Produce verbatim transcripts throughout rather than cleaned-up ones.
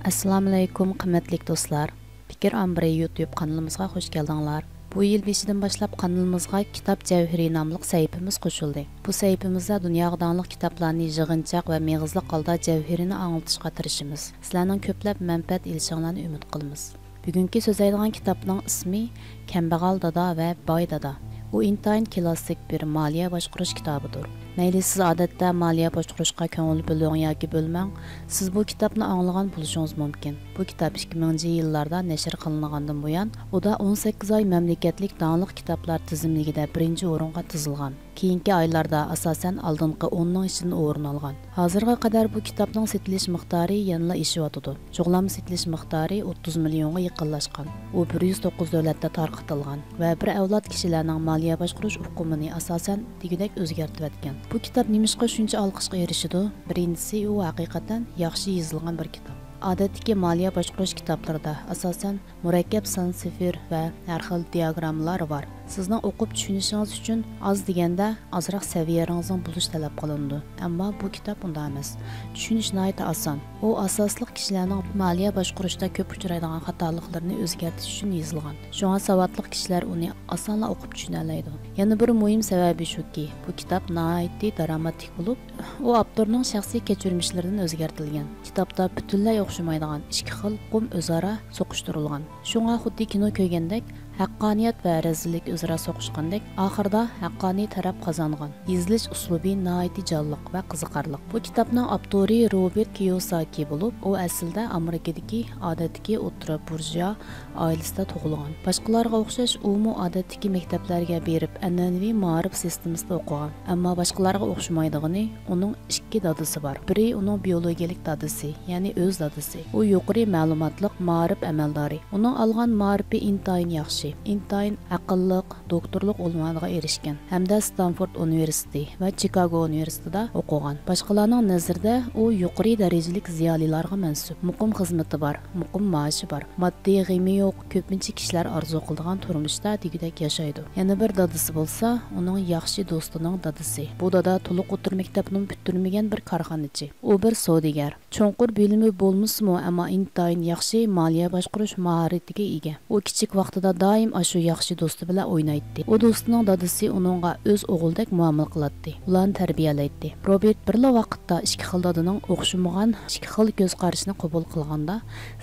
ئەسسالامۇئەلەيكۇم، قىممەتلىك دوستلار! پىكىر ئامبىرى يۇتۇب قانىلىمىزغا خۇش كەلدىڭلار. بۇ يىل بېشىدىن باشلاپ قانىلىمىزغا كىتاب جەۋھىرى ناملىق سەھىپىمىز قوشۇلدى. بۇ سەھىپىمىزدە دۇنياغا داڭلىق كىتابلارنى يىغىنچاق ۋە مېغىزلىق ھالدا جەۋھىرىنى ئاڭلىتىشقا تىرىشىمىز. سىلەرنىڭ كۆپلەپ مەنپەئەت ئېلىشىڭلارنى ئۈمىد قىلىمىز. بۈگۈنكى سۆزلەيدىغان كىتابنىڭ ئىسمى كەمبەغەل دادا ۋە باي دادا. ئۇ ئىنتايىن كلاسسىك بىر مالىيە باشقۇرۇش كىتابىدۇر. مەيلى سىز ئادەتتە مالىيە باشقۇرۇشقا كۆڭۈل بۆلۈڭ ياكى بۆلمەڭ، سىز بۇ كىتابنى ئاڭلىغان بولۇشىڭىز مۇمكىن. بۇ كىتاب ئىككى مىڭىنچى يىللاردا نەشر قىلىنغاندىن بۇيان، ئۇدا ئون سەككىز ئاي مەملىكەتلىك داڭلىق كىتابلار تىزىملىكىدە بىرىنچى ئورۇنغا تىزىلغان. كېيىنكى ئايلاردا، ئاساسەن، ئالدىنقى ئوننىڭ ئىچىدىن ئورۇن ئالغان. ھازىرغا قەدەر بۇ كىتابنىڭ سېتىلىش مىقدارى يەنىلا ئېشىۋاتىدۇ. جۇغلانما سېتىلىش مىقدارى ئوتتۇز مىليونغا يېقىنلاشقان. ئۇ بىر يۈز توققۇز دۆلەتتە تارقىتىلغان ۋە بىر ئەۋلاد كىشىلەرنىڭ مالىيە باشقۇرۇش ئۇقۇمىنى ئاساسەن دېگۈدەك ئۆزگەرتىۋەتكەن. بۇ كىتاب نېمىشقا شۇنچە ئالقىشقا ئېرىشىدۇ؟ بىرىنچىسى، ئۇ ھەقىقەتەن ياخشى يېزىلغان بىر كىتاب. ئادەتتىكى مالىيە باشقۇرۇش كىتابلىرىدا، ئاساسەن، مۇرەككەپ سان سىفىر ۋە ھەر خىل دىياگراممىلار بار. سىزنىڭ ئوقۇپ چۈشىنىشىڭىز ئۈچۈن ئاز دېگەندە ئازراق سەۋىيەڭىزنىڭ بولۇشى تەلەپ قىلىنىدۇ. ئەمما بۇ كىتاب ئۇنداق ئەمەس. چۈشىنىش ناھايىتى ئاسان. ئۇ ئاساسلىق كىشىلەرنىڭ مالىيە باشقۇرۇشتا كۆپ ئۇچرايدىغان خاتالىقلىرىنى ئۆزگەرتىش ئۈچۈن يېزىلغان. شۇڭا ساۋاتلىق كىشىلەر ئۇنى ئاسانلا ئوقۇپ چۈشىنەلەيدۇ. يەنە بىر مۇھىم سەۋەبى شۇكى، بۇ كىتاب ناھايىتى داراماتلىق بولۇپ، ئۇ ئاپتورنىڭ شەخسىي كەچۈرمىشلىرىدىن ئۆزگەرتىلگەن. كىتابتا پۈتۈنلەي ئوخشىمايدىغان ئىككى خىل ئۇقۇم ئۆزئارا سوقۇشتۇرۇلغان. شۇڭا خۇددى كىنو كۆرگەندەك، ھەققانىيەت ۋە رەزىللىك ئۆزئارا سوقۇشقاندەك، ئاخىرىدا ھەققانىي تەرەپ قازانغان. يېزىلىش ئۇسلۇبى ناھايىتى جانلىق ۋە قىزىقارلىق. بۇ كىتابنىڭ ئاپتورى روبېرت كىيوساكى بولۇپ، ئۇ ئەسلىدە ئامېرىكىدىكى ئادەتتىكى ئوتتۇرا بۇرژۇئا ئائىلىسىدە تۇغۇلغان. باشقىلارغا ئوخشاش، ئۇمۇ ئادەتتىكى مەكتەپلەرگە بېرىپ، ئەنئەنىۋى مائارىپ سىستېمىسىدا ئوقۇغان. ئەمما باشقىلارغا ئوخشىمايدىغىنى، ئۇنىڭ ئىككى دادىسى بار. بىرى ئۇنىڭ بىيولوگىيەلىك دادىسى، يەنى ئۆز دادىسى. ئۇ يۇقىرى مەلۇماتلىق مائارىپ ئەمەلدارى. ئۇنىڭ ئالغان مائارىپى ئىنتايىن ياخشى، ئىنتايىن ئەقىللىق، دوكتورلۇق ئۇنۋانىغا ئېرىشكەن ھەمدە ستانفورد ئۇنىۋېرسىتېتى ۋە چىكاگو ئۇنىۋېرسىتېتىدا ئوقۇغان. باشقىلارنىڭ نەزىرىدە ئۇ يۇقىرى دەرىجىلىك زىيالىيلارغا مەنسۇپ، مۇقىم خىزمىتى بار، مۇقىم مائاشى بار، ماددىي غېمى يوق، كۆپىنچە كىشىلەر ئارزۇ قىلىدىغان تۇرمۇشتا دېگۈدەك ياشايدۇ. يەنە بىر دادىسى بولسا، ئۇنىڭ ياخشى دوستىنىڭ دادىسى. بۇ دادا تولۇق ئوتتۇرا مەكتەپنىمۇ پۈتتۈرمىگەن بىر كارخانىچى. ئۇ بىر سودىگەر. چوڭقۇر بىلىمى بولمىسىمۇ، ئەمما ئىنتايىن ياخشى مالىيە باشقۇرۇش ماھارىتىگە ئىگە. ئۇ كىچىك ۋاقتىدا دائىم ئاشۇ ياخشى دوستى بىلەن ئوينايتتى. ئۇ دوستىنىڭ دادىسى ئۇنىڭغا ئۆز ئوغلىدەك مۇئامىلە قىلاتتى، ئۇلارنى تەربىيەلەيتتى. روبېرت بىرلا ۋاقىتتا ئىككى خىل دادىنىڭ ئوخشىمىغان ئىككى خىل كۆز قارىشىنى قوبۇل قىلغاندا،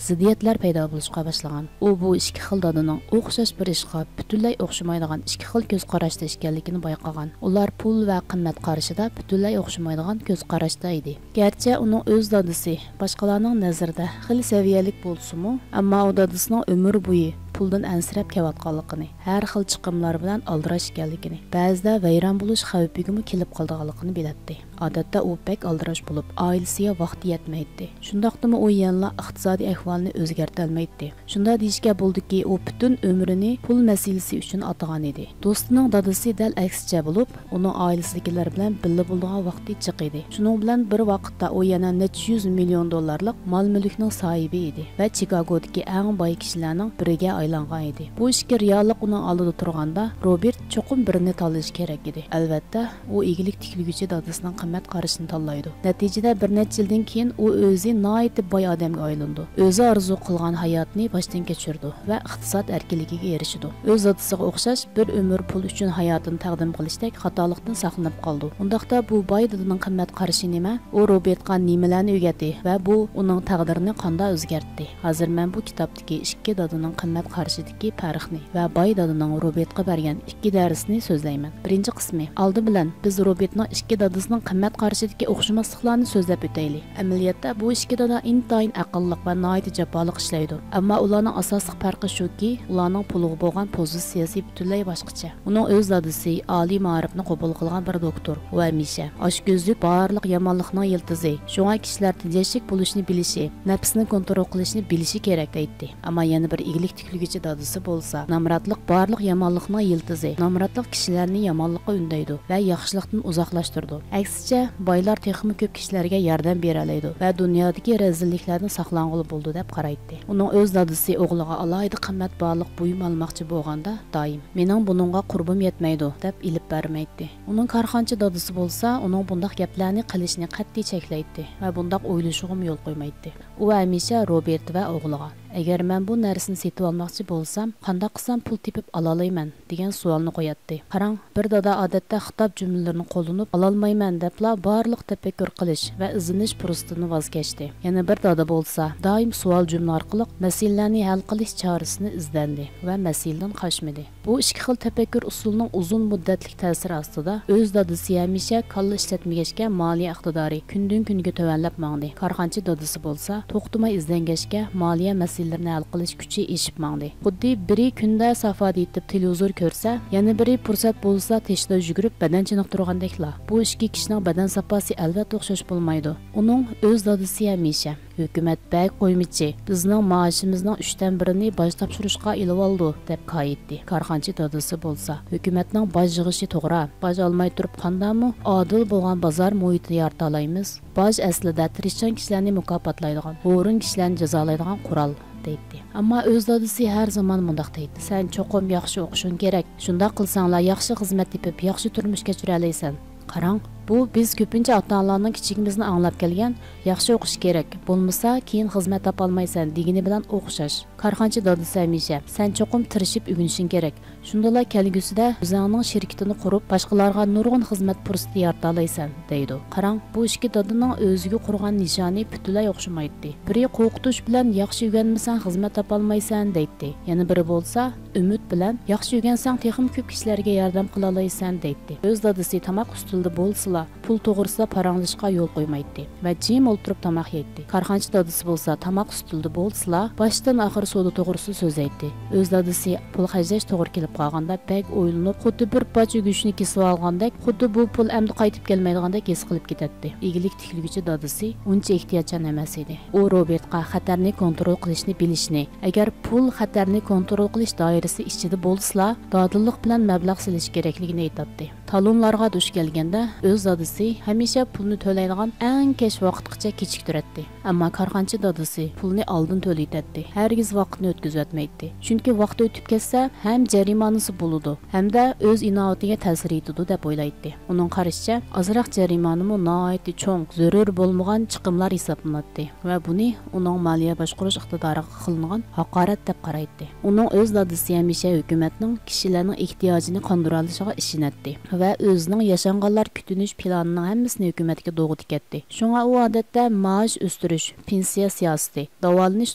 زىددىيەتلەر پەيدا بولۇشقا باشلىغان. ئۇ بۇ ئىككى خىل دادىنىڭ ئوخشاش بىر ئىشقا پۈتۈنلەي ئوخشىمايدىغان ئىككى خىل كۆز قاراشتا ئىكەنلىكىنى بايقىغان. ئۇلار پۇل ۋە قىممەت قارىشىدا پۈتۈنلەي ئوخشىمايدىغان كۆز قاراشتا ئىدى. گەرچە ئۇنىڭ ئۆز دادىسى باشقىلارنىڭ نەزىرىدە خېلى سەۋىيەلىك بولسىمۇ، ئەمما ئۇ دادىسىنىڭ ئۆمۈر بويى پۇلدىن ئەنسىرەپ كېلىۋاتقانلىقىنى، ھەر خىل چىقىملار بىلەن ئالدىراش ئىكەنلىكىنى، بەزىدە ۋەيران بولۇش خەۋپىگىمۇ كېلىپ قالىدىغانلىقىنى بىلەتتى. ئادەتتە ئۇ بەك ئالدىراش بولۇپ، ئائىلىسىگە ۋاقتى يەتمەيتتى. شۇنداقتىمۇ ئۇ يەنىلا ئىقتىسادىي ئەھۋالىنى ئۆزگەرتەلمەيتتى. شۇنداق دېيىشكە بولىدۇكى، ئۇ پۈتۈن ئۆمرىنى پۇل مەسىلىسى ئۈچۈن ئاتىغان ئىدى. دوستىنىڭ دادىسى دەل ئەكسىچە بولۇپ، ئۇنىڭ ئائىلىسىدىكىلەر بىلەن بىللە بولىدىغان ۋاقتى جىق ئىدى. شۇنىڭ بىلەن بىر ۋاقىتتا ئۇ يەنە نەچچە يۈز مىليون دوللارلىق مال-مۈلۈكنىڭ ساھىبى ئىدى ۋە چىكاگودىكى ئەڭ باي كىشىلەرنىڭ بىرىگە ئايلانغان ئىدى. بۇ ئىككى رېئاللىق ئۇنىڭ ئالدىدا تۇرغاندا، روبېرت چوقۇم بىرىنى تاللىشى كېرەك ئىدى. ئەلۋەتتە، ئۇ ئىگىلىك تىكلىگۈچى دادىسىنىڭ قىممەت قارىشىنى تاللايدۇ. نەتىجىدە، بىر نەچچە يىلدىن كېيىن ئۇ ئۆزى ناھايىتى باي ئادەمگە ئايلىنىدۇ. ئۆزى ئارزۇ قىلغان ھاياتنى باشتىن كەچۈرىدۇ ۋە ئىقتىساد ئەركىنلىكىگە ئېرىشىدۇ. ئۆز دادىسىغا ئوخشاش بىر ئۆمۈر پۇل ئۈچۈن ھاياتىنى تەقدىم قىلىشتەك خاتالىقتىن ساقلىنىپ قالىدۇ. ئۇنداقتا بۇ باي دادىنىڭ قىممەت قارىشى نېمە؟ ئۇ روبېرتقا نېمىلەرنى ئۆگەتتى ۋە بۇ ئۇنىڭ تەقدىرىنى قانداق ئۆزگەرتتى؟ ھازىر مەن بۇ كىتابتىكى ئىككى دادىنىڭ قىممەت قارىشىدىكى پەرقنى ۋە باي دادىنىڭ روبېرتقا بەرگەن ئىككى دەرسنى سۆزلەيمەن. بىرىنچى قىسمى. ئالدى بىلەن بىز روبېرتنىڭ ئىككى دادىسىنىڭ قىممەت قارىشىدىكى ئوخشىماسلىقلارنى سۆزلەپ ئۆتەيلى. ئەمەلىيەتتە بۇ ئىككى دادا ئىنتايىن ئەقىللىق ۋە ناھايىتى جاپالىق ئىشلەيدۇ. ئەمما ئۇلارنىڭ ئاساسلىق پەرقى شۇكى، ئۇلارنىڭ پۇلىغا بولغان پوزىتسىيەسى پۈتۈنلەي باشقىچە. ئۇنىڭ ئۆز دادىسى ئالىي مائارىپنى قوبۇل قىلغان بىر دوكتور. ئۇ ھەمىشە ئاشكۆزلۈك بارلىق يامانلىقنىڭ يىلتىزى. شۇڭا كىشىلەر تېجەشلىك بولۇشنى بىلىشى، نەپسىنى كونترول قىلىشنى بىلىشى كېرەك دەيتتى. ئەمما يەنە بىر ئىگىلىك تىكلىگۈچى دادىسى بولسا، نامراتلىق بارلىق يامانلىقنىڭ يىلتىزى، نامراتلىق كىشىلەرنى يامانلىققا ئۈندەيدۇ ۋە ياخشىلىقتىن ئۇزاقلاشتۇرىدۇ. ئەكسىچە، بايلار تېخىمۇ كۆپ كىشىلەرگە ياردەم بېرەلەيدۇ ۋە دۇنيادىكى رەزىللىكلەردىن ساقلانغىلى بولىدۇ، دەپ قارايتتى. ئۇنىڭ ئۆز دادىسى ئوغلىغا ئالاھىدە قىممەت باھالىق بۇيۇم ئالماقچى بولغاندا، دائىم، مېنىڭ بۇنىڭغا قۇربۇم يەتمەيدۇ، دەپ ئېلىپ بەرمەيتتى. ئۇنىڭ كارخانىچى دادىسى بولسا ئۇنىڭ بۇنداق گەپلەرنى قىلىشىنى قەتئىي چەكلەيتتى ۋە بۇنداق ئويلىشىغىمۇ يول قويمايتتى. ئۇ ھەمىشە روبېرت ۋە ئوغلىغا، ئەگەر مەن بۇ نەرسىنى سېتىۋالماقچى بولسام، قانداق قىلسام پۇل تېپىپ ئالالايمەن؟ دېگەن سوئالنى قوياتتى. قاراڭ، بىر دادا ئادەتتە خىتاب جۈملىلىرىنى قوللىنىپ، ئالالمايمەن دەپلا بارلىق تەپەككۇر قىلىش ۋە ئىزدىنىش پۇرسىتىدىن ۋاز كەچتى. يەنە بىر دادا بولسا دائىم سوئال جۈملە ئارقىلىق مەسىلىلەرنى ھەل قىلىش چارىسىنى ئىزدەندى ۋە مەسىلىدىن قاچمىدى. بۇ ئىككى خىل تەپەككۇر ئۇسۇلىنىڭ ئۇزۇن مۇددەتلىك تەسىرى ئاستىدا ئۆز دادىسى ھەمىشە كاللا ئىشلەتمىگەچكە مالىيە ئىقتىدارى كۈندىن-كۈنگە تۆۋەنلەپ ماڭدى. كارخانىچى دادىسى بولسا توختىماي ئىزدەنگەچكە مالىيە مەسىلىلىرىنى ھەل قىلىش كۈچى ئېشىپ ماڭدى. خۇددى بىرى كۈندە سافادا يېتىپ تېلېۋىزور كۆرسە، يەنە بىرى پۇرسەت بولسا تېشىدا يۈگۈرۈپ بەدەن چېنىقتۇرغاندەكلا. بۇ ئىككى كىشىنىڭ بەدەن ساپاسى ئەلۋەتتە ئوخشاش بولمايدۇ. ئۇنىڭ ئۆز دادىسى ھەمىشە، ھۆكۈمەت بەك قويمىچى، بىزنىڭ مائاشىمىزنىڭ ئۈچتىن بىرىنى باج تاپشۇرۇشقا ئېلىۋالىدۇ، دەپ كايىتتى. كارخانىچى دادىسى بولسا، ھۆكۈمەتنىڭ باج يىغىشى توغرا، باج ئالماي تۇرۇپ قانداقمۇ ئادىل بولغان بازار مۇھىتى يارىتالايمىز؟ باج ئەسلىدە تىرىشچان كىشىلەرنى مۇكاپاتلايدىغان، ھورۇن كىشىلەرنى جازالايدىغان قورال، دەيتتى. ئەمما ئۆز دادىسى ھەر زامان مۇنداق دەيتتى، سەن چوقۇم ياخشى ئوقۇشۇڭ كېرەك، شۇنداق قىلساڭلا ياخشى خىزمەت تېپىپ، ياخشى تۇرمۇش كەچۈرەلەيسەن. قاراڭ، بۇ بىز كۆپىنچە ئاتا-ئانىلارنىڭ كىچىكىمىزدىن ئاڭلاپ كەلگەن، ياخشى ئوقۇش كېرەك، بولمىسا كېيىن خىزمەت تاپالمايسەن دېگىنى بىلەن ئوخشاش. كارخانىچى دادىسى ھەمىشە، سەن چوقۇم تىرىشىپ ئۆگىنىشىڭ كېرەك، شۇندىلا كەلگۈسىدە ئۆزۈڭنىڭ شىركىتىنى قۇرۇپ، باشقىلارغا نۇرغۇن خىزمەت پۇرسىتى يارىتالايسەن، دەيدۇ. قاراڭ، بۇ ئىككى دادىنىڭ ئۆزىگە قۇرغان نىشانى پۈتۈنلەي ئوخشىمايتتى. بىرى قورقۇتۇش بىلەن ياخشى ئۆگەنمىسەڭ خىزمەت تاپالمايسەن، دەيتتى. يەنە بىرى بولسا ئۈمىد بىلەن ياخشى ئۆگەنسەڭ تېخىمۇ كۆپ كىشىلەرگە ياردەم قىلالايسەن، دەيتتى. ئۆز دادىسى تاماق ئۈستىلىدە بولسىلا، پۇل توغرىسىدا پاراڭلىشىشقا يول قويمايتتى ۋە جىم ئولتۇرۇپ تاماق يەيتتى. كارخانىچى دادىسى بولسا تاماق ئۈستىلىدە بولسىلا، باشتىن ئاخىر سودا توغرىسىدا سۆزلەيتتى. ئۆز دادىسى پۇل خەجلەش توغرا كېلىپ قالغاندا بەك ئويلىنىپ، خۇددى بىر پاچ ئۆگۈچنى كېسىۋالغاندەك، خۇددى بۇ پۇل ئەمدى قايتىپ كەلمەيدىغاندەك ھېس قىلىپ كېتەتتى. ئىگىلىك تىكلىگۈچى دادىسى ئۇنچە ئېھتىياتچان ئەمەس ئىدى. ئۇ روبېرتقا خەتەرنى كونترول قىلىشنى بىلىشنى، ئەگەر پۇل خەتەرنى كونترول قىلىش دائىرىسى ئىچىدە بولسىلا، دادىللىق بىلەن مەبلەغ سېلىش كېرەكلىكىنى ئېيتاتتى. تالونلارغا دۇچ كەلگەندە، ئۆز دادىسى ھەمىشە پۇلنى تۆلەيدىغان ئەڭ كەچ ۋاقىتقىچە كېچىكتۈرەتتى. ئەمما كارخانىچى دادىسى پۇلنى ئالدىن تۆلىتەتتى، ھەرگىز ۋاقىتنى ئۆتكۈزۈۋەتمەيتتى. چۈنكى ۋاقىت ئۆتۈپ كەتسە، ھەم جەرىمانىسى بولىدۇ، ھەمدە ئۆز ئىناۋىتىگە تەسىر يېتىدۇ، دەپ ئويلايتتى. ئۇنىڭ قارىشىچە، ئازراق جەرىمانىمۇ ناھايىتى چوڭ، زۆرۈر بولمىغان چىقىملار ھېسابلىناتتى ۋە بۇنى ئۇنىڭ مالىيە باشقۇرۇش ئىقتىدارىغا قىلىنغان ھاقارەت دەپ قارايتتى. ئۇنىڭ ئۆز دادىسى ھەمىشە ھۆكۈمەتنىڭ كىشىلەرنىڭ ئېھتىياجىنى قاندۇرالىشىغا ئىشىنەتتى ۋە ئۆزىنىڭ ياشانغانلار كۈتۈنۈش پىلانىنىڭ ھەممىسىنى ھۆكۈمەتكە دوغا تىكەتتى. شۇڭا ئۇ ئادەتتە مائاش ئۆستۈرۈش، پېنسىيە سىياسىتى، داۋالىنىش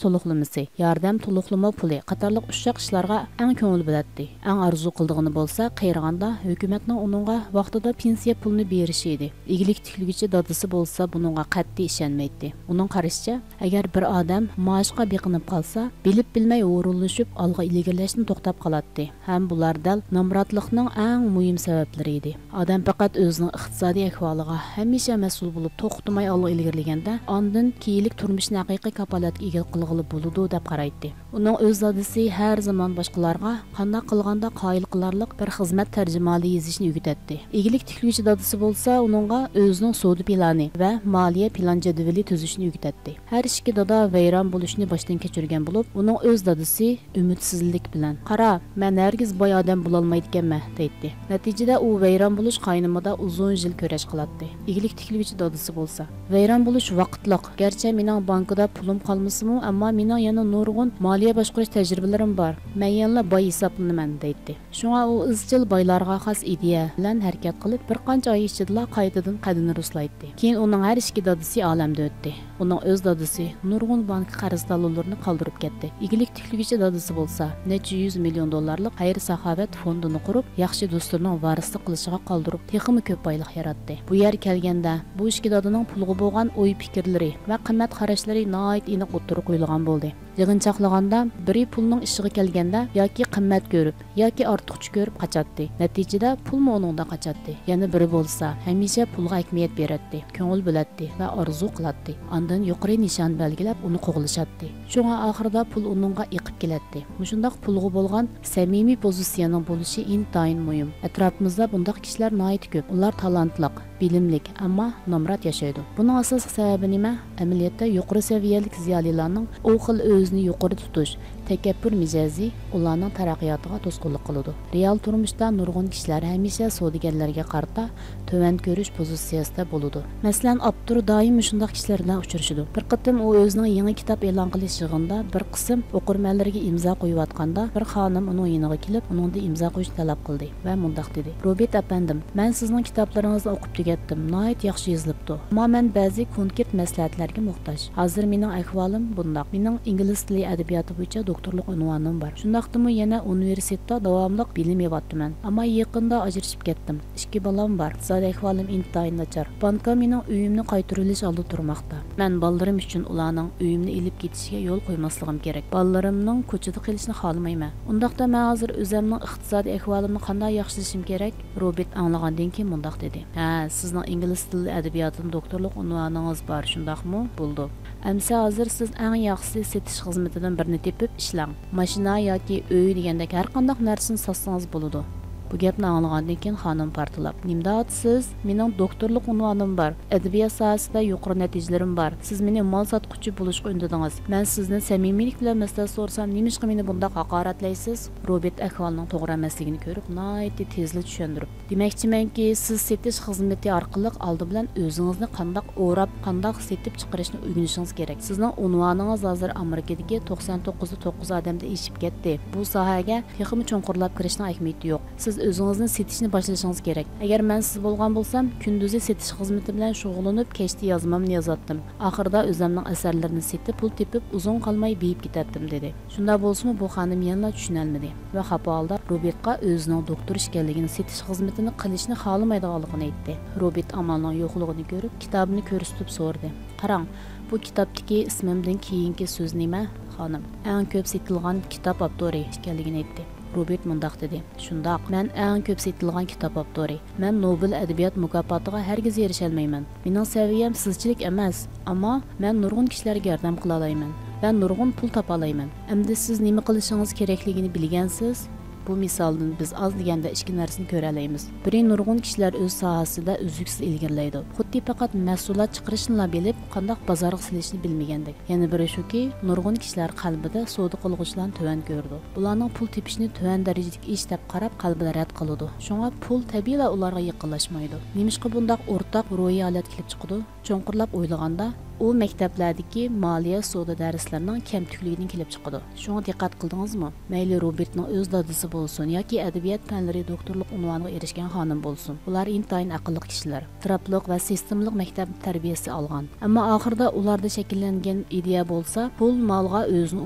تولۇقلىمىسى، ياردەم تولۇقلىما پۇلى قاتارلىق ئۇششاق ئىشلارغا ئەڭ كۆڭۈل بۆلەتتى. ئەڭ ئارزۇ قىلىدىغىنى بولسا، قېرىغاندا ھۆكۈمەتنىڭ ئۇنىڭغا ۋاقتىدا پېنسىيە پۇلىنى بېرىشى ئىدى. ئىگىلىك تىكلىگۈچى دادىسى بولسا بۇنىڭغا قەتئىي ئىشەنمەيتتى. ئۇنىڭ قارىشىچە، ئەگەر بىر ئادەم مائاشقا بېقىنىپ قالسا، بىلىپ بىلمەي ھۇرۇنلىشىپ ئالغا ئىلگىرىلەشتىن توختاپ قالاتتى. ھەم بۇلار دەل نامراتلىقنىڭ ئەڭ مۇھىم سەۋەبلىرى ئىدى. ئادەم پەقەت ئۆزىنىڭ ئىقتىسادىي ئەھۋالىغا ھەمىشە مەسئۇل بولۇپ، توختىماي ئالغا ئىلگىرىلىگەندە، ئاندىن كېيىنلىك تۇرمۇشىنى ھەقىقىي كاپالەتكە ئىگە قىلغىلى بولىدۇ، دەپ قارايتتى. ئۇنىڭ ئۆز دادىسى ھەر زامان باشقىلارغا قانداق قىلغاندا قايىل قىلارلىق بىر خىزمەت تەرجىمىھالى يېزىشنى ئۆگىتەتتى. ئىگىلىك تىكلىگۈچى دادىسى بولسا ئۇنىڭغا ئۆزىنىڭ سودا پىلانى ۋە مالىيە پىلان جەدۋىلى تۈزۈشنى ئۆگىتەتتى. ھەر ئىككى دادا ۋەيران بولۇشنى باشتىن كەچۈرگەن بولۇپ، ئۇنىڭ ئۆز دادىسى ئۈمىدسىزلىك بىلەن، قارا، مەن ھەرگىز باي ئادەم بولالمايدىكەنمەن، دەيتتى. نەتىجىدە ئۇ ۋەيران بولۇش قاينىمىدا ئۇزۇن يىل كۈرەش قىلاتتى. ئىگىلىك تىكلىگۈچى دادىسى بولسا، ۋەيران بولۇش ۋاقىتلىق، گەرچە مېنىڭ بانكىدا پۇلۇم قالمىسىمۇ، ئەمما مېنىڭ يەنە نۇرغۇن مالىيە باشقۇرۇش تەجرىبىلىرىم بار، مەن يەنىلا باي ھېسابلىنىمەن، دەيتتى. شۇڭا ئۇ ئىزچىل بايلارغا خاس ئىدىيە بىلەن ھەرىكەت قىلىپ، بىر قانچە ئاي ئىچىدىلا قايتىدىن قەددىنى رۇسلايتتى. كېيىن ئۇنىڭ ھەر ئىككى دادىسى ئالەمدىن ئۆتتى. ئۇنىڭ ئۆز دادىسى نۇرغۇن بانكا قەرز تالونلىرىنى قالدۇرۇپ كەتتى. ئىگىلىك تىكلىگۈچى دادىسى بولسا نەچچە يۈز مىليون دوللارلىق خەير-ساخاۋەت فوندىنى قۇرۇپ، ياخشى دوستلىرىنىڭ ۋارىسلىق قىلىشىغا قالدۇرۇپ، تېخىمۇ كۆپ بايلىق ياراتتى. بۇ يەر كەلگەندە، بۇ ئىككى دادىنىڭ پۇلغا بولغان ئوي-پىكىرلىرى ۋە قىممەت قاراشلىرى ناھايىتى ئېنىق ئوتتۇرىغا قويۇلغان بولدى. يىغىنچاقلىغاندا، بىرى پۇلنىڭ ئىشىغا كەلگەندە ياكى قىممەت كۆرۈپ، ياكى ئارتۇقچە كۆرۈپ قاچاتتى. نەتىجىدە پۇلمۇ ئۇنىڭدا قاچاتتى. يەنە بىرى بولسا ھەمىشە پۇلغا ئەھمىيەت بېرەتتى، كۆڭۈل بۆلەتتى ۋە ئارزۇ قىلاتتى. ئاندىن يۇقىرى نىشان بەلگىلەپ ئۇنى قوغلىشاتتى. شۇڭا ئاخىرىدا پۇل ئۇنىڭغا ئېقىپ كېلەتتى. مۇشۇنداق پۇلغا بولغان سەمىمىي پوزىتسىيەنىڭ بولۇشى ئىنتايىن مۇھىم. ئەتراپىمىزدا بۇنداق كىشىلەر ناھايىتى كۆپ. ئۇلار تالانتلىق، بىلىملىك، ئەمما نامرات ياشايدۇ. بۇنىڭ ئاساسلىق سەۋەبى نېمە؟ ئەمەلىيەتتە يۇقىرى سەۋىيەلىك زىيالىيلارنىڭ ئۇ خىل ئۆزىنى يۇقىرى تۇتۇش، تەكەببۇر مىجەزى ئۇلارنىڭ تەرەققىياتىغا توسقۇنلۇق قىلىدۇ. رېئال تۇرمۇشتا نۇرغۇن كىشىلەر ھەمىشە سودىگەرلەرگە قارىتا تۆۋەن كۆرۈش پوزىتسىيەسىدە بولىدۇ. مەسىلەن، ئاپتور دائىم مۇشۇنداق كىشىلەر بىلەن ئۇچرىشىدۇ. بىر قېتىم ئۇ ئۆزىنىڭ يېڭى كىتاب ئېلان قىلىش يىغىنىدا بىر قىسىم ئوقۇرمەنلىرىگە ئىمزا قويۇۋاتقاندا، بىر خانىم ئۇنىڭ يېنىغا كېلىپ، ئۇنىڭدىن ئىمزا قويۇشنى تەلەپ قىلدى ۋە مۇنداق دېدى: «روبېرت ئەپەندىم، مەن سىزنىڭ كىتابلىرىڭىزنى ئوقۇپ تۈگەتتىم، ناھايىتى ياخشى يېزىلىپتۇ. ئەمما مەن بەزى كونكرېت مەسلىھەتلەرگە موھتاج. ھازىر مېنىڭ ئەھۋالىم بۇنداق. مېنىڭ ئىنگلىز تىلى ئەدەبىياتى بويىچە دوكتورلۇق ئۇنۋانىم بار. شۇنداقتىمۇ يەنە ئۇنىۋېرسىتېتتا داۋاملىق بىلىم ئېلىۋاتىمەن. ئەمما يېقىندا ئاجرىشىپ كەتتىم. ئىككى بالام بار. ئىقتىسادىي ئەھۋالىم ئىنتايىن ناچار. بانكا مېنىڭ ئۆيۈمنى قايتۇرۇۋېلىش ئالدىدا تۇرماقتا. مەن بالىلىرىم ئۈچۈن ئۇلارنىڭ ئۆيۈمنى ئېلىپ كېتىشىگە يول قويماسلىقىم كېرەك. بالىلىرىمنىڭ كوچىدا قېلىشىنى خالىمايمەن. ئۇنداقتا مەن ھازىر ئۆزەمنىڭ ئىقتىسادىي ئەھۋالىمنى قانداق ياخشىلىشىم كېرەك؟» روبېرت ئاڭلىغاندىن كېيىن مۇنداق دېدى: «ھە، سىزنىڭ ئىنگلىز تىلى ئەدەبىياتىدىن دوكتورلۇق ئۇنۋانىڭىز بار، شۇنداقمۇ؟ بولىدۇ. ئەمسە ھازىر سىز ئەڭ ياخشىسى سېتىش خىزمىتىدىن بىرنى تېپىپ ئىشلەڭ. ماشىنا ياكى ئۆي دېگەندەك ھەر قانداق نەرسىنى ساتسىڭىز بولىدۇ.» بۇ گەپنى ئاڭلىغاندىن كېيىن خانىم پارتلاپ: «نېمە دەۋاتىسىز؟ مېنىڭ دوكتورلۇق ئۇنۋانىم بار، ئەدەبىيات ساھەسىدە يۇقىرى نەتىجىلىرىم بار. سىز مېنى مال ساتقۇچى بولۇشقا ئۈندىدىڭىز. مەن سىزدىن سەمىمىيلىك بىلەن مەسلىھەت سورىسام، نېمىشقا مېنى بۇنداق ھاقارەتلەيسىز؟» روبېرت ئەھۋالنىڭ توغرا ئەمەسلىكىنى كۆرۈپ، ناھايىتى تېزلا چۈشەندۈرۈپ: «دېمەكچىمەنكى، سىز سېتىش خىزمىتى ئارقىلىق ئالدى بىلەن ئۆزىڭىزنى قانداق ئوراپ، قانداق سېتىپ چىقىرىشنى ئۆگىنىشىڭىز كېرەك. سىزنىڭ ئۇنۋانىڭىز ھازىر ئامېرىكىدىكى توقسان توققۇز توققۇز ئادەمدىن ئېشىپ كەتتى. بۇ ساھەگە تېخىمۇ چوڭقۇرلاپ كىرىشنىڭ ئەھمىيىتى يوق. سىز ئۆزىڭىزنى سېتىشنى باشلىشىڭىز كېرەك. ئەگەر مەن سىز بولغان بولسام، كۈندۈزى سېتىش خىزمىتى بىلەن شۇغۇللىنىپ، كەچتە يازمامنى يازاتتىم. ئاخىرىدا ئۆزەمنىڭ ئەسەرلىرىنى سېتىپ، پۇل تېپىپ، ئۇزۇن قالماي بېيىپ كېتەتتىم» دېدى. شۇنداق بولسىمۇ، بۇ خانىم يەنىلا چۈشىنەلمىدى ۋە خاپا ھالدا روبېرتقا ئۆزىنىڭ دوكتور ئىكەنلىكىنى، سېتىش خىزمىتىنى قىلىشنى خالىمايدىغانلىقىنى ئېيتتى. روبېرت ئامالنىڭ يوقلۇقىنى كۆرۈپ، كىتابىنى كۆرسىتىپ سورىدى: «قاراڭ، بۇ كىتابتىكى ئىسمىمدىن كېيىنكى سۆز نېمە؟» خانىم ئەڭ كۆپ سېتىلغان كىتاب ئاپتورى ئىكەنلىكىنى ئېيتتى. روبېرت مۇنداق دېدى: «شۇنداق، مەن ئەڭ كۆپ سېتىلغان كىتاب ئاپتورى. مەن نوبېل ئەدەبىيات مۇكاپاتىغا ھەرگىز ئېرىشەلمەيمەن. مېنىڭ سەۋىيەم سىزچىلىك ئەمەس، ئەمما مەن نۇرغۇن كىشىلەرگە ياردەم قىلالايمەن ۋە نۇرغۇن پۇل تاپالايمەن. ئەمدى سىز نېمە قىلىشىڭىز كېرەكلىكىنى بىلگەنسىز. بۇ مىسالدىن بىز ئاز دېگەندە ئىككى نەرسىنى كۆرەلەيمىز. بىرى، نۇرغۇن كىشىلەر ئۆز ساھەسىدە ئۈزلۈكسىز ئىلگىرىلەيدۇ. خۇددى پەقەت مەھسۇلات چىقىرىشنىلا بىلىپ، قانداق بازارغا سېلىشنى بىلمىگەندەك. يەنە بىرى شۇكى، نۇرغۇن كىشىلەر قەلبىدە سودا قىلغۇچىلارنى تۆۋەن كۆرىدۇ. ئۇلارنىڭ پۇل تېپىشنى تۆۋەن دەرىجىدىكى ئىش دەپ قاراپ، قەلبىدە رەت قىلىدۇ. شۇڭا پۇل تەبىئىيلا ئۇلارغا يېقىنلاشمايدۇ. نېمىشقا بۇنداق ئورتاق روھىي ھالەت كېلىپ چىقىدۇ؟ چوڭقۇرلاپ ئويلىغاندا، ئۇ مەكتەپلەردىكى مالىيە سودا دەرسلىرىنىڭ كەمتۈكلۈكىدىن كېلىپ چىقىدۇ. شۇڭا دىققەت قىلدىڭىزمۇ؟ مەيلى روبېرتنىڭ ئۆز دادىسى بولسۇن ياكى ئەدەبىيات پەنلىرى دوكتورلۇق ئۇنۋانىغا ئېرىشكەن خانىم بولسۇن، ئۇلار ئىنتايىن ئەقىللىق كىشىلەر. ئىستىراپلىق ۋە سىستېمىلىق مەكتەپ تەربىيەسى ئالغان. ئەمما ئاخىرىدا ئۇلاردا شەكىللەنگەن ئىدىيە بولسا، پۇل مالغا ئۆزىنى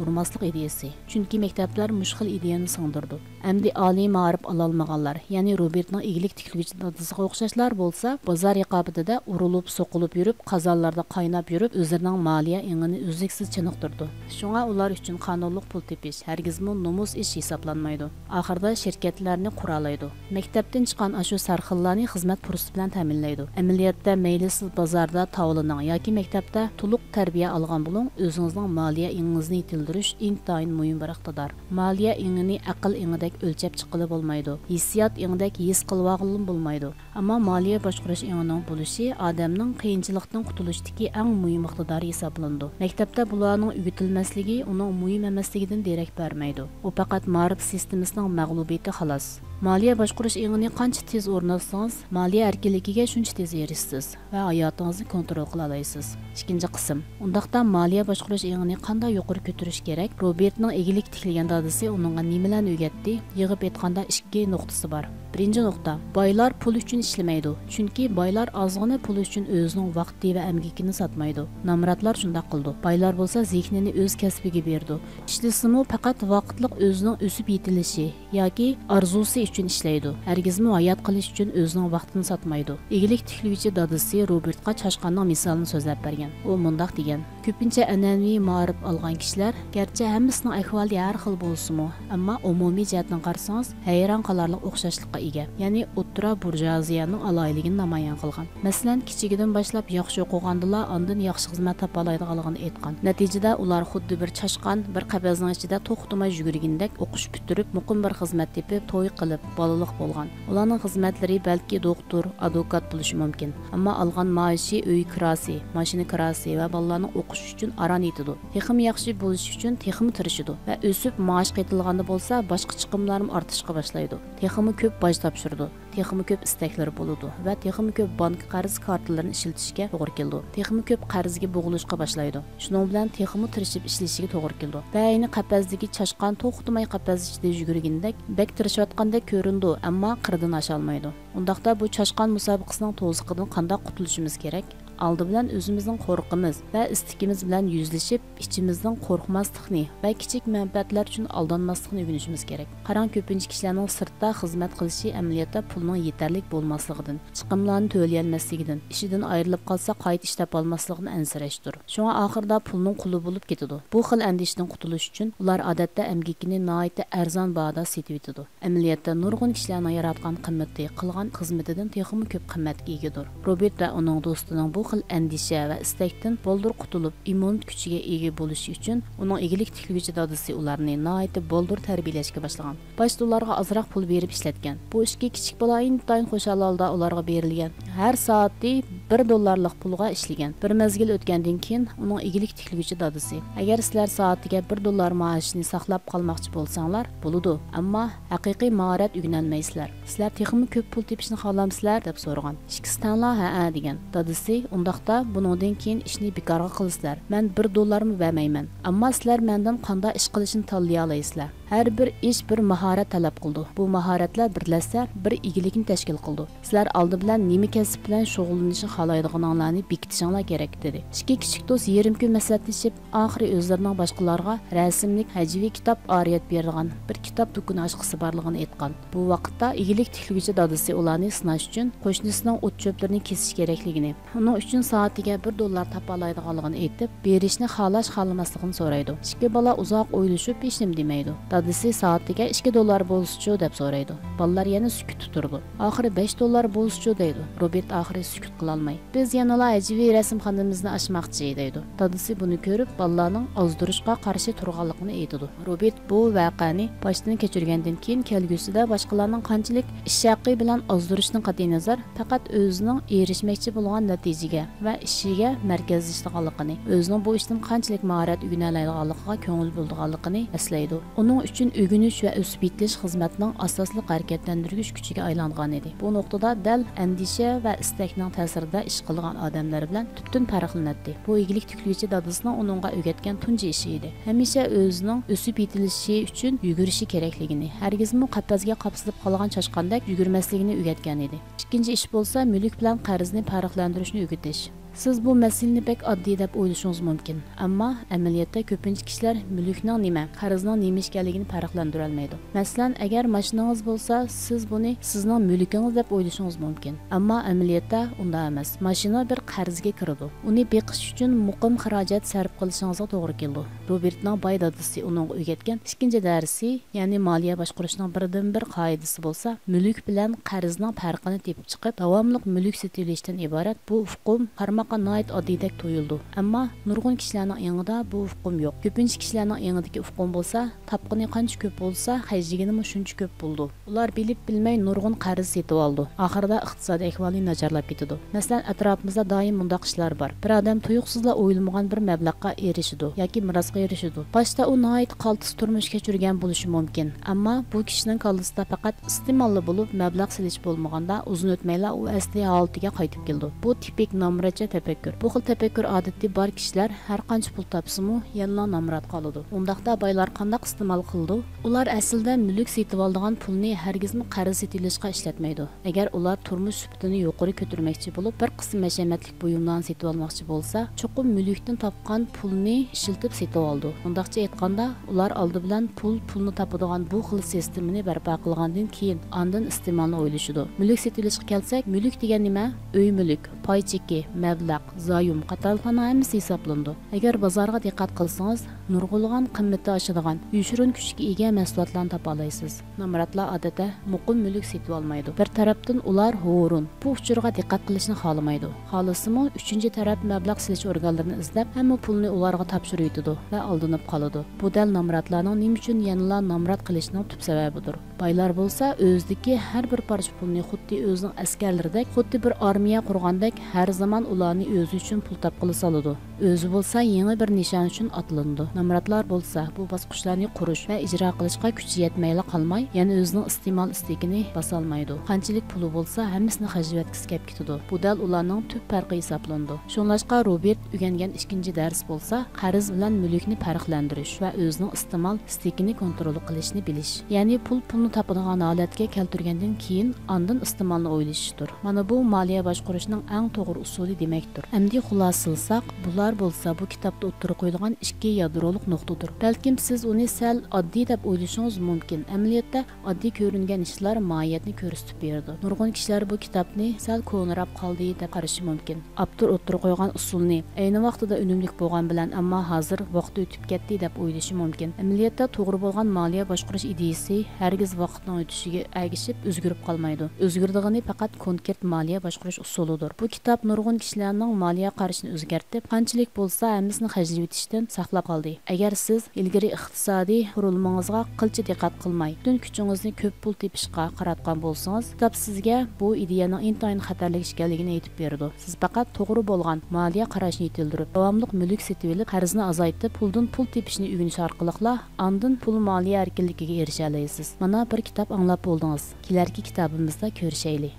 ئۇرماسلىق ئىدىيەسى. چۈنكى مەكتەپلەر مۇشۇ خىل ئىدىيەنى سىڭدۈرىدۇ. ئەمدى ئالىي مائارىپ ئالالمىغانلار، يەنى روبېرتنىڭ ئىگىلىك تىكلىگۈچى دادىسىغا ئوخشاشلار بولسا، بازار رىقابىتىدە ئۇرۇلۇپ، سوقۇلۇپ يۈرۈپ، قازانلاردا قايناپ يۈرۈپ، ئۆزلىرىنىڭ مالىيە ئېڭىنى ئۈزلۈكسىز چېنىقتۇرىدۇ. شۇڭا ئۇلار ئۈچۈن قانۇنلۇق پۇل تېپىش ھەرگىزمۇ نومۇس ئىش ھېسابلانمايدۇ. ئاخىرىدا شىركەتلەرنى قۇرالايدۇ. مەكتەپتىن چىققان ئاشۇ سەرخىللارنى خىزمەت پۇرسىتى بىلەن تەمىنلەيدۇ. ئەمەلىيەتتە، مەيلى سىز بازاردا تاۋلىنىڭ ياكى مەكتەپتە تولۇق تەربىيە ئالغان بولۇڭ، ئۆزىڭىزنىڭ مالىيە ئېڭىڭىزنى يېتىلدۈرۈش ئىنتايىن مۇھىم بىر ئىقتىدار. مالىيە ئېڭىنى ئەقىل ئېڭىدەك ئۆلچەپ چىققىلى بولمايدۇ، ھېسسىيات ئېڭىدەك ھېس قىلىۋالغىلىمۇ بولمايدۇ. ئەمما مالىيە باشقۇرۇش ئېڭىنىڭ بولۇشى ئادەمنىڭ قىيىنچىلىقتىن قۇتۇلۇشتىكى ئەڭ مۇھىم ئىقتىدارى ھېسابلىنىدۇ. مەكتەپتە بۇلارنىڭ ئۆگىتىلمەسلىكى ئۇنىڭ مۇھىم ئەمەسلىكىدىن دېرەك بەرمەيدۇ. ئۇ پەقەت مائارىپ سىستېمىسىنىڭ مەغلۇبىيىتى، خالاس. مالىيە باشقۇرۇش ئېڭىنى قانچە تېز ئورناتسىڭىز، مالىيە ئەركىنلىكىگە شۇنچە تېز ئېرىشىسىز ۋە ھاياتىڭىزنى كونترول قىلالايسىز. ئىككىنچى قىسىم. ئۇنداقتا مالىيە باشقۇرۇش ئېڭىنى قانداق يۇقىرى كۆتۈرۈش كېرەك؟ روبېرتنىڭ ئىگىلىك تىكلىگەن دادىسى ئۇنىڭغا نېمىلەرنى ئۆگەتتى؟ يىغىپ ئېيتقاندا، ئىككى نۇقتىسى بار. بىرىنچى نۇقتا، بايلار پۇل ئۈچۈن ئىشلىمەيدۇ، چۈنكى بايلار ئازغىنە پۇل ئۈچۈن ئۆزىنىڭ ۋاقتى ۋە ئەمگىكىنى ساتمايدۇ. نامراتلار شۇنداق قىلىدۇ. بايلار بولسا زېھنىنى ئۆز كەسپىگە بېرىدۇ. ئىشلىسىمۇ پەقەت ۋاقىتلىق ئۆزىنىڭ ئۆسۈپ يېتىلىشى ياكى ئارزۇسى ئۈچۈن ئىشلەيدۇ. ھەرگىزمۇ ھايات قېلىش ئۈچۈن ئۆزىنىڭ ۋاقتىنى ساتمايدۇ. ئىگىلىك تىكلىگۈچى دادىسى روبېرتقا چاشقاننىڭ مىسالىنى سۆزلەپ بەرگەن. ئۇ مۇنداق دېگەن: كۆپىنچە ئەنئەنىۋى مائارىپ ئالغان كىشىلەر، گەرچە ھەممىسىنىڭ ئەھۋالى ھەر خىل بولسىمۇ، ئەمما ئومۇمىي جەھەتتىن قارىسىڭىز، ھەيران قالارلىق ئوخشاشلىققا ئىگە، يەنى ئوتتۇرا بۇرژۇئازىيەنىڭ ئالاھىدىلىكىنى نامايان قىلغان. مەسىلەن، كىچىكىدىن باشلاپ ياخشى ئوقۇغاندىلا، ئاندىن ياخشى خىزمەت تاپالايدىغانلىقىنى ئېيتقان. نەتىجىدە ئۇلار خۇددى بىر چاشقان، بىر قەپەسنىڭ ئىچىدە توختىماي يۈگۈرگىنىدەك ئوقۇش پۈتتۈرۈپ، مۇقىم بىر خىزمەت تېپىپ، توي قىلىپ، بالىلىق بولغان. ئۇلارنىڭ خىزمەتلىرى بەلكى دوختۇر، ئادۋوكات بولۇشى مۇمكىن. ئەمما ئالغان مائاشى ئۆي كىراسى، ماشىنا كىراسى ۋە بالىلارنىڭ ئوقۇشى ئۈچۈن ئاران يېتىدۇ. تېخىمۇ ياخشى بولۇش ئۈچۈن تېخىمۇ تىرىشىدۇ ۋە ئۆسۈپ مائاش قېتىلغاندا بولسا باشقا چىقىملارمۇ ئارتىشقا باشلايدۇ. تېخىمۇ كۆپ باج تاپشۇرىدۇ، تېخىمۇ كۆپ ئىستەكلىرى بولىدۇ ۋە تېخىمۇ كۆپ بانكا قەرز كارتىلىرىنى ئىشلىتىشكە توغرا كېلىدۇ. تېخىمۇ كۆپ قەرزگە بوغۇلۇشقا باشلايدۇ. شۇنىڭ بىلەن تېخىمۇ تىرىشىپ ئىشلىشىگە توغرا كېلىدۇ ۋە ئەينى قەپەستىكى چاشقان توختىماي قەپەس ئىچىدە يۈگۈرگىنىدەك بەك تىرىشىۋاتقاندەك كۆرۈنىدۇ، ئەمما قىردىن ئاشالمايدۇ. ئۇنداقتا بۇ چاشقان مۇسابىقىسىنىڭ توزىقىدىن قانداق قۇتۇلۇشىمىز كېرەك؟ ئالدى بىلەن ئۆزىمىزنىڭ قورقىمىز ۋە ئىستىكىمىز بىلەن يۈزلىشىپ، ئىچىمىزدىن قورقماسلىقنى ۋە كىچىك مەنپەئەتلەر ئۈچۈن ئالدانماسلىقنى ئۆگىنىشىمىز كېرەك. قاراڭ، كۆپىنچە كىشىلەرنىڭ سىرتتا خىزمەت قىلىشى ئەمەلىيەتتە پۇلنىڭ يېتەرلىك بولماسلىقىدىن، چىقىملارنى تۆلىيەلمەسلىكىدىن، ئىشىدىن ئايرىلىپ قالسا قايتا ئىش تاپالماسلىقىدىن ئەنسىرەشتۇر. شۇڭا ئاخىرىدا پۇلنىڭ قۇلى بولۇپ كېتىدۇ. بۇ خىل ئەندىشىدىن قۇتۇلۇش ئۈچۈن ئۇلار ئادەتتە ئەمگىكىنى ناھايىتى ئەرزان باھادا سېتىۋېتىدۇ. ئەمەلىيەتتە نۇرغۇن كىشىلەرنىڭ ياراتقان قىممىتى قىلغان خىزمىتىدىن تېخىمۇ كۆپ قىممەتكە ئىگىدۇر. روبېرت ۋە ئۇنىڭ دوستىنىڭ بۇ خىل ئەندىشە ۋە ئىستەكتىن بالدۇر قۇتۇلۇپ، ئىممۇنىتېت كۈچىگە ئىگە بولۇشى ئۈچۈن ئۇنىڭ ئىگىلىك تىكلىگۈچى دادىسى ئۇلارنى ناھايىتى بالدۇر تەربىيەلەشكە باشلىغان. باشتا ئۇلارغا ئازراق پۇل بېرىپ ئىشلەتكەن. بۇ ئىككى كىچىك بالا ئىنتايىن خۇشال ھالدا ئۇلارغا بېرىلگەن. ھەر سائىتى بىر دوللارلىق پۇلغا ئىشلىگەن. بىر مەزگىل ئۆتكەندىن كېيىن ئۇنىڭ ئىگىلىك تىكلىگۈچى دادىسى، ئەگەر سىلەر سائىتىگە بىر دوللار مائاشنى ساقلاپ قالماقچى بولساڭلار، بولىدۇ، ئەمما ھەقىقىي ماھارەت ئۆگىنەلمەيسىلەر. سىلەر تېخىمۇ كۆپ پۇل تېپىشنى خالامسىلەر؟ دەپ سورىغان. ئىككىسى تەڭلا ھەئە دېگەن. دادىسى، ئۇنداقتا بۇنىڭدىن كېيىن ئىشنى بىكارغا قىلىسىلەر. مەن بىر دوللارمۇ بەرمەيمەن. ئەمما سىلەر مەندىن قانداق ئىش قىلىشنى تاللىيالايسىلەر. ھەر بىر ئىش بىر ماھارەت تەلەپ قىلىدۇ. بۇ ماھارەتلەر بىرلەشسە، بىر ئىگىلىكنى تەشكىل قىلىدۇ. سىلەر ئالدى بىلەن نېمە كەسىپ بىلەن شۇغۇللىنىشنى خالايدىغىنىڭلارنى بېكىتىشىڭلار كېرەك، دېدى. ئىككى كىچىك دوست يېرىم كۈن مەسلىھەتلىشىپ، ئاخىرى ئۆزلىرىنىڭ باشقىلارغا رەسىملىك ھەجۋىي كىتاب ئارىيەت بېرىدىغان بىر كىتاب دۇكىنى ئاچقۇسى بارلىقىنى ئېيتقان. بۇ ۋاقىتتا ئىگىلىك تىكلىگۈچى دادىسى ئۇلارنى سىناش ئۈچۈن قوشنىسىنىڭ ئوت-چۆپلىرىنى كېسىش كېرەكلىكىنى، ئۇنىڭ ئۈچۈن سائىتىگە بىر دوللار تاپالايدىغانلىقىنى ئېيتىپ، بېرىشنى خالاش-خالىماسلىقىنى سورايدۇ. ئىككى بالا ئۇزاق ئويلىشىپ، ھېچنېمە دېمەيدۇ. دادىسى سائىتىگە ئىككى دوللار بولسىچۇ دەپ سورايدۇ. بالىلار يەنە سۈكۈتتە تۇرىدۇ. ئاخىرى بەش دوللار بولسىچۇ دەيدۇ. روبېرت ئاخىرى سۈكۈت قىلالماي، بىز يەنىلا ھەجۋىي رەسىمخانىمىزنى ئاچماقچى دەيدۇ. دادىسى بۇنى كۆرۈپ، بالىلارنىڭ ئازدۇرۇشقا قارشى تۇرغانلىقىنى ئېيتىدۇ. روبېرت بۇ ۋەقەنى باشتىن كەچۈرگەندىن كېيىن، كەلگۈسىدە باشقىلارنىڭ قانچىلىك ئىش ھەققى بىلەن ئازدۇرۇشىدىن قەتئىينەزەر، پەقەت ئۆزىنىڭ ئېرىشمەكچى بولغان نەتىجىگە ۋە ئىشىگە مەركەزلىشىدىغانلىقىنى، ئۆزىنىڭ بۇ ئىشتىن قانچىلىك ماھارەت ئۆگىنەلەيدىغانلىقىغا كۆڭۈل بۆلىدىغانلىقىنى ئەسلەيدۇ. ئۇنىڭ ئۈچۈن ئۆگىنىش ۋە ئۆسۈپ يېتىلىش خىزمەتنىڭ ئاساسلىق ھەرىكەتلەندۈرگۈچ كۈچىگە ئايلانغانىدى. بۇ نۇقتىدا دەل ئەندىشە ۋە ئىستەكنىڭ تەسىرىدە ئىش قىلغان ئادەملەر بىلەن تۈپتىن پەرقلىنەتتى. بۇ ئىگىلىك تىكلىگۈچى دادىسىنىڭ ئۇنىڭغا ئۆگەتكەن تۇنجى ئىشى ئىدى. ھەمىشە ئۆزىنىڭ ئۆسۈپ يېتىلىشى ئۈچۈن يۈگۈرۈشى كېرەكلىكىنى، ھەرگىزمۇ قەپەسكە قاپسىلىپ قالغان چاشقاندەك يۈگۈرمەسلىكىنى ئۆگەتكەن ئىدى. ئىككىنچى ئىش بولسا مۈلۈك بىلەن قەرزنى پەرقلەندۈرۈشنى ئۆگىتىش. سىز بۇ مەسىلىنى بەك ئاددىي دەپ ئويلىشىڭىز مۇمكىن، ئەمما ئەمەلىيەتتە كۆپىنچە كىشىلەر مۈلۈكنىڭ نېمە، قەرزنىڭ نېمە ئىكەنلىكىنى پەرقلەندۈرەلمەيدۇ. مەسىلەن، ئەگەر ماشىنىڭىز بولسا، سىز بۇنى سىزنىڭ مۈلكىڭىز دەپ ئويلىشىڭىز مۇمكىن، ئەمما ئەمەلىيەتتە ئۇنداق ئەمەس. ماشىنا بىر قەرزگە كىرىدۇ. ئۇنى بېقىش ئۈچۈن مۇقىم خىراجەت سەرپ قىلىشىڭىزغا توغرا كېلىدۇ. روبېرتنىڭ باي دادىسى ئۇنىڭغا ئۆگەتكەن ئىككىنچى دەرسى، يەنى مالىيە باشقۇرۇشنىڭ بىردىنبىر قائىدىسى بولسا، مۈلۈك بىلەن قەرزنىڭ پەرقىنى تېپىپ چىقىپ، داۋاملىق مۈلۈك سېتىۋېلىشتىن ئىبارەت. بۇ ئۇقۇم قارىماققا ناھايىتى ئاددىيدەك تۇيۇلىدۇ، ئەمما نۇرغۇن كىشىلەرنىڭ ئېڭىدا بۇ ئۇقۇم يوق. كۆپىنچە كىشىلەرنىڭ ئېڭىدىكى ئۇقۇم بولسا، تاپقىنى قانچە كۆپ بولسا، خەجلىگىنىمۇ شۇنچە كۆپ بولىدۇ. ئۇلار بىلىپ بىلمەي نۇرغۇن قەرز سېتىۋالىدۇ. ئاخىرىدا ئىقتىسادىي ئەھۋالى ناچارلاپ كېتىدۇ. مەسىلەن، ئەتراپىمىزدا دائىم مۇنداق ئىشلار بار. بىر ئادەم تۇيۇقسىزلا ئويلىمىغان بىر مەبلەغقە ئېرىشىدۇ ياكى مىراسقا ئېرىشىدۇ. باشتا ئۇ ناھايىتى قالتىس تۇرمۇش كەچۈرگەن بولۇشى مۇمكىن، ئەمما بۇ كىشىنىڭ كاللىسىدا پەقەت ئىستېماللا بولۇپ، مەبلەغ سېلىش بولمىغاندا، ئۇزۇن ئۆتمەيلا ئۇ ئەسلى ھالىتىگە قايتىپ كېلىدۇ. بۇ تىپىك نامراتچە تەپەككۇر. بۇ خىل تەپەككۇر ئادىتى بار كىشىلەر ھەر قانچە پۇل تاپسىمۇ، يەنىلا نامرات قالىدۇ. ئۇنداقتا بايلار قانداق ئىستېمال قىلىدۇ؟ ئۇلار ئەسلىدە مۈلۈك سېتىۋالىدىغان پۇلنى ھەرگىزمۇ قەرز سېتىۋېلىشقا ئىشلەتمەيدۇ. ئەگەر ئۇلار تۇرمۇش سۈپىتىنى يۇقىرى كۆتۈرمەكچى بولۇپ، بىر قىسىم ھەشەمەتلىك بۇيۇملارنى سېتىۋالماقچى بولسا، چوقۇم مۈلۈكتىن تاپقان پۇلنى ئىشلىتىپ سېتىۋالىدۇ. مۇنداقچە ئېيتقاندا، ئۇلار ئالدى بىلەن پۇل پۇلنى تاپىدىغان بۇ خىل سىستېمىنى بەرپا قىلغاندىن كېيىن، ئاندىن ئىستېمالنى ئويلىشىدۇ. مۈلۈك سېتىۋېلىشقا كەلسەك، مۈلۈك دېگەن نېمە؟ ئۆي مۈلۈك، پاي چېكى، مەبلەغ، زايوم قاتارلىقلارنىڭ ھەممىسى ھېسابلىنىدۇ. ئەگەر بازارغا دىققەت قىلسىڭىز، نۇرغۇنلىغان قىممىتى ئاشىدىغان، يوشۇرۇن كۈچكە ئىگە مەھسۇلاتلارنى تاپالايسىز. نامراتلار ئادەتتە مۇقىم مۈلۈك سېتىۋالمايدۇ. بىر تەرەپتىن ئۇلار ھۇرۇن، بۇ ئۇچۇرغا دىققەت قىلىشنى خالىمايدۇ. خالىسىمۇ، ئۈچىنچى تەرەپ مەبلەغ سېلىش ئورگانلىرىنى ئىزدەپ، ھەممە پۇلنى ئۇلارغا تاپشۇرۇۋېتىدۇ ۋە ئالدىنىپ قالىدۇ. بۇ دەل نامراتلارنىڭ نېمە ئۈچۈن يەنىلا نامرات قېلىشىنىڭ تۈپ سەۋەبىدۇر. بايلار بولسا ئۆزىدىكى ھەر بىر پارچە پۇلنى خۇددى ئۆزىنىڭ ئەسكەرلىرىدەك، خۇددى بىر ئارمىيە قۇرغاندەك ھەر زامان ئۇلارنى ئۆزى ئۈچۈن پۇل تاپقىلى سالىدۇ. ئۆزى بولسا يېڭى بىر نىشان ئۈچۈن ئاتلىنىدۇ. نامراتلار بولسا بۇ باسقۇچلارنى قۇرۇش ۋە ئىجرا قىلىشقا كۈچى يەتمەيلا قالماي، يەنە ئۆزىنىڭ ئىستېمال ئىستىكىنى باسالمايدۇ. قانچىلىك پۇلى بولسا ھەممىسىنى خەجلىۋەتكۈسى كەپ كېتىدۇ. بۇ دەل ئۇلارنىڭ تۈپ پەرقى ھېسابلىنىدۇ. شۇڭلاشقا روبېرت ئۆگەنگەن ئىككىنچى دەرس بولسا قەرز بىلەن مۈلۈكنى پەرقلەندۈرۈش ۋە ئۆزىنىڭ ئىستېمال ئىستىكىنى كونترول قىلىشنى بىلىش، يەنى پۇل پۇلنى تاپىدىغان ھالەتكە كەلتۈرگەندىن كېيىن ئاندىن ئىستېمالنى ئويلىشىشتۇر. مانا بۇ مالىيە باشقۇرۇشنىڭ ئەڭ توغرا ئۇسۇلى دېمەكتۇر. ئەمدى خۇلاسىلىساق، بۇلار بولسا بۇ كىتابتا ئوتتۇرىغا قويۇلغان ئىككى يادرولۇق نۇقتىدۇر. بەلكىم سىز ئۇنى سەل ئاددىي دەپ ئويلىشىڭىز مۇمكىن. ئەمەلىيەتتە ئاددىي كۆرۈنگەن ئىشلار ماھىيەتنى كۆرسىتىپ بېرىدۇ. نۇرغۇن كىشىلەر بۇ كىتابنى سەل كونىراپ قالدى دەپ قارىشى مۇمكىن. ئاپتور ئوتتۇرىغا قويغان ئۇسۇلنى ئەينى ۋاقتىدا ئۈنۈملۈك بولغان بىلەن، ئەمما ھازىر ۋاقتى ئۆتۈپ كەتتى دەپ ئويلىشى مۇمكىن. ئەمەلىيەتتە توغرا بولغان مالىيە باشقۇرۇش ئىدىيىسى ھەرگىز ۋاقىتنىڭ ئۆتۈشىگە ئەگىشىپ ئۆزگىرىپ قالمايدۇ. ئۆزگىرىدىغىنى پەقەت كونكرېت مالىيە باشقۇرۇش ئۇسۇلىدۇر. بۇ كىتاب نۇرغۇن كىشىلەرنىڭ مالىيە قارىشىنى ئۆزگەرتىپ، قانچىلىك بولسا ھەممىسىنى خەجلىۋېتىشتىن ساقلاپ قالدى. ئەگەر سىز ئىلگىرى ئىقتىسادىي قۇرۇلمىڭىزغا قىلچە دىققەت قىلماي، پۈتۈن كۈچىڭىزنى كۆپ پۇل تېپىشقا قاراتقان بولسىڭىز، كىتاب سىزگە بۇ ئىدىيەنىڭ ئىنتايىن خەتەرلىك ئىكەنلىكىنى ئېيتىپ بېرىدۇ. سىز پەقەت توغرا بولغان مالىيە قاراشنى يېتىلدۈرۈپ، داۋاملىق مۈلۈك سېتىۋېلىپ، قەرزنى ئازايتىپ، پۇلدىن پۇل تېپىشنى ئۆگىنىش ئارقىلىقلا ئاندىن پۇل مالىيە ئەركىنلىكىگە ئېرىشەلەيسىز. مانا بىر كىتاب ئاڭلاپ بولدىڭىز. كېلەركى كىتابىمىزدا كۆرۈشەيلى.